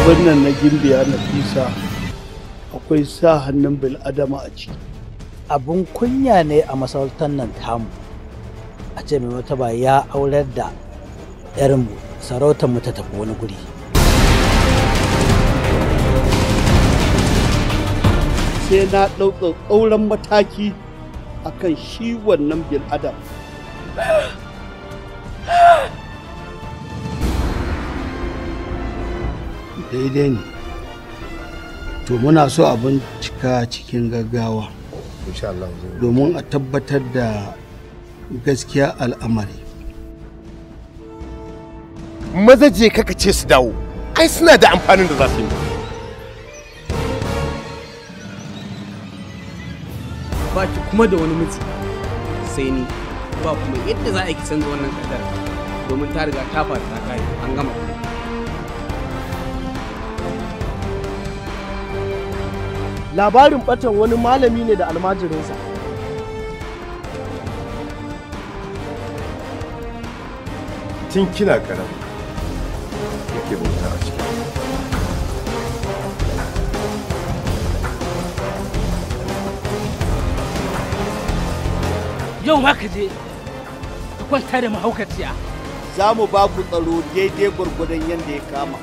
Abin nan na Gimbiya Nafisa akwai sa hannun bil'adama a ciki. Abun kunya ne a masarautar nan tamu a ce mai martaba ya aurar da yarmu, sarautar mu ta tafi wani guri. Sai na ɗau tsauran mataki akan shi wannan bil'adam. Daidai ne. To muna so a bincika cikin gaggawa. Insha Allah. Domin a tabbatar da gaskiya al'amari. Maza je kaka ce su dawo. Ai suna da amfanin da za su yi. Ba ki kuma da wani miji sai ni, ba kuma yadda za a yi ki canza wannan kaddara domin ta riga ta faru ta kare an gama. Labarin batan wani malami ne da almajirinsa. Tun kina karami yake bauta a ciki. Yau ma ka je ka kwanta da mahaukaciya. Za mu ba ku tsaro daidai gwargwadon yadda ya kama.